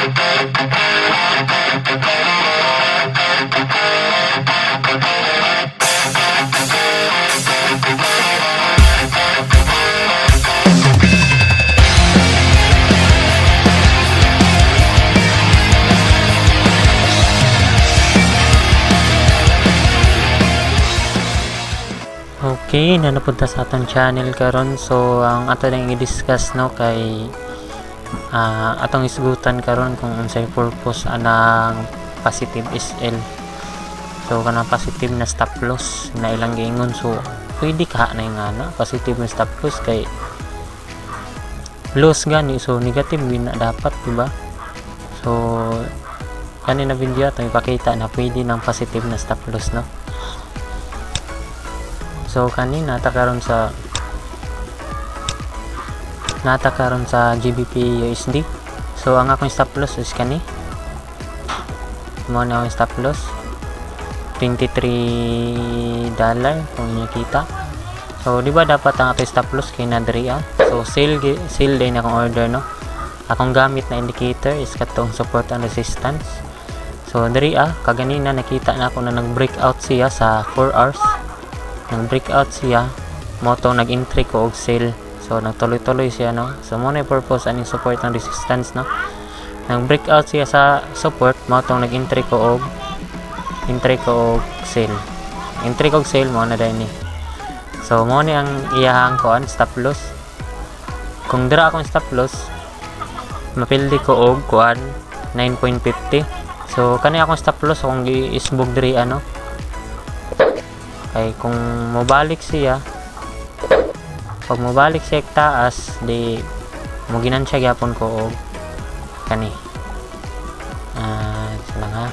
Okay, na napunta sa atong channel karon. So ang ato nang i-discuss, no, kay atong isgutan karon kung unsay purpose anang positive SL. So kanang positive na stop loss na ilang giingon, so pwede ka na yung ana positive na stop loss kay loss gani, so negative gyud na dapat, di ba? So kani na video atong ipakita na pwede ng positive na stop loss, no. So kani nata karon sa GBP USD. So ang akong stop loss is kani. Mo na akong stop loss $23 kung inyo kita. So di ba dapat ang atong stop loss kay na diri ah. So sell sell din akong order, no. Akong gamit na indicator is katong support and resistance. So diri ah kaganina nakita na ako na nag-breakout siya sa 4 hours. Nag-breakout siya, mo to nag-entry ko og sell. So nagtuloy-tuloy siya, no. So mo na purpose aning support and resistance, no. Nag-breakout siya sa support, mo tong nag-entry ko og sell. Entry ko og sell mo na dai ni. So mo ni ang iyahang kuan stop loss. Kung dira akong stop loss, mapildi ko og kuan 9.50. So kani akong stop loss akong giisbog diri ano. Kay kung mobalik siya, pag mobalik siya taas, di mo ginansya gyapon ko og kani. Isa lang ha.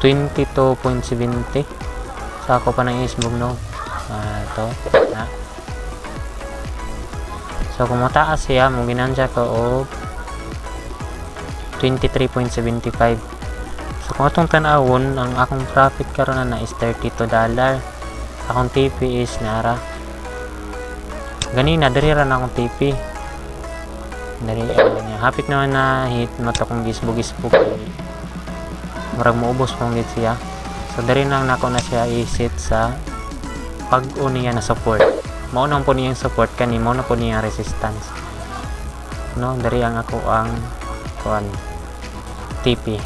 22.70 sa ako pa nang isbog, no. Ito na. So kung motaas siya, mo ginansya ko og 23.75. So kung atong tan-awon, ang akong profit karon na is $32. Akong TP is nara. Ganina diri ra na akong TP. Diri niya. Hapit naman na hit mo to kung gisbog-gisbog. Murag moubos pong gid siya. So diri nang nako na siya i-set sa pag-o niya na support. Mao na po niyang support kani, mao na po niya resistance. No, diri ang ako ang kuan TP.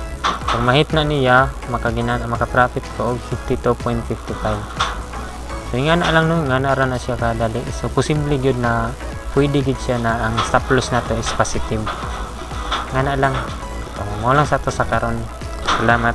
Pag mahit na niya, maka-profit ko og 52.55. So nga na lang, no, nga na ra na siya kadali. So posible gyud na pwede gyud siya na ang stop loss nato is positive. Nga na lang. So, mo lang sa to sa karon. Salamat.